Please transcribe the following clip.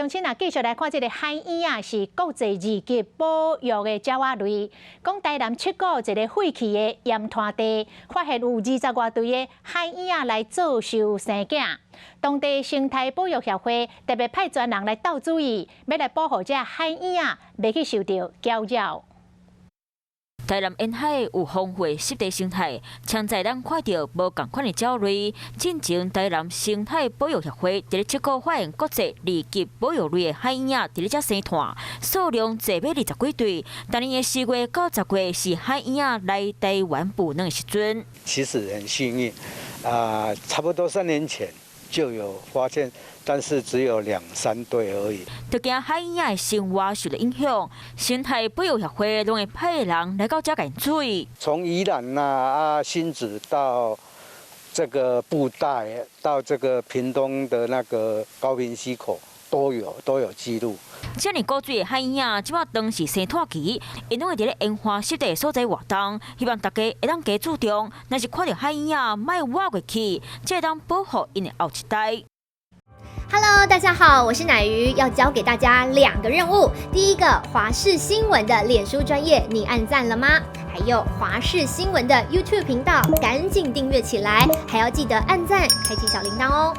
鄉親啊，繼續來看這个海鶯仔，是國際二級保育的鳥仔類。講台南七股一个廢棄的鹽灘地，發現有20外對的海鶯仔來做壽生囝。當地生態保育協會特別派專人來鬥注意，欲來保護這海鶯仔，袂去受著攪擾。台南沿海有豐富的濕地生態，常在咱看著無仝款的鳥類。進前台南生態保育協會佇咧七股發現國際二級保育類的海鶯仔，佇咧遮生湠，數量濟欲20幾對。逐年的4月到10月是海鶯仔來台灣孵卵的時陣。其實很幸運，啊，差不多3年前就有發現，但是只有兩三對而已。就驚海鶯仔的生活受著影響，生態保育協會攏會派人來到遮共注意。從宜蘭啊、新竹到這個布袋，到這個屏東的那個高屏溪口都有記錄。遮爾古錐的海鶯仔，這擺當是生湠期，𪜶攏會佇咧鹽化濕地所在活動，希望大家會當加注重，若是看著海鶯仔，莫倚過去，才會當保護𪜶的後一代。 Hello，大家好，我是乃瑜，要交給大家兩個任務。第一個，華視新聞的臉書專頁，你按讚了嗎？還有華視新聞的 YouTube 頻道，趕緊訂閱起來，還要記得按讚，開啟小鈴鐺哦。